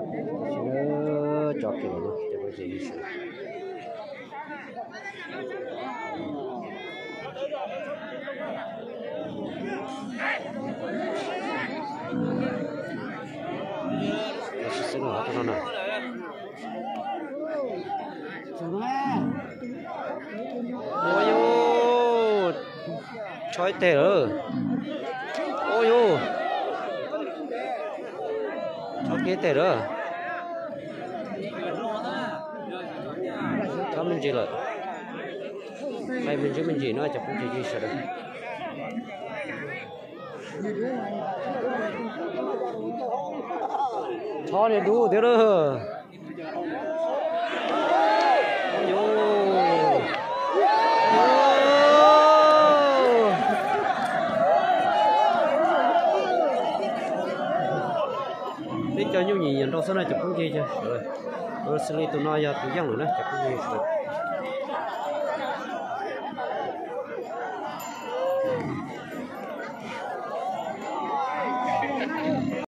Tso kiag lawm, cov phooj ywg sawv daws. Ua si xwb no, no na. Ua yus, chob ib teg lawm. Ua yus, chob kiag ib teg lawm. Chob me ntsis lawm. Qaij me ntsis me ntsis no cov phooj ywg sawv daws. Chob niag dub thiab lawm. Peb cov nyuj nyim nyiam nrau xwb na cov phooj ywg. Xws li tus no yog tus yeej lawm na cov phooj ywg.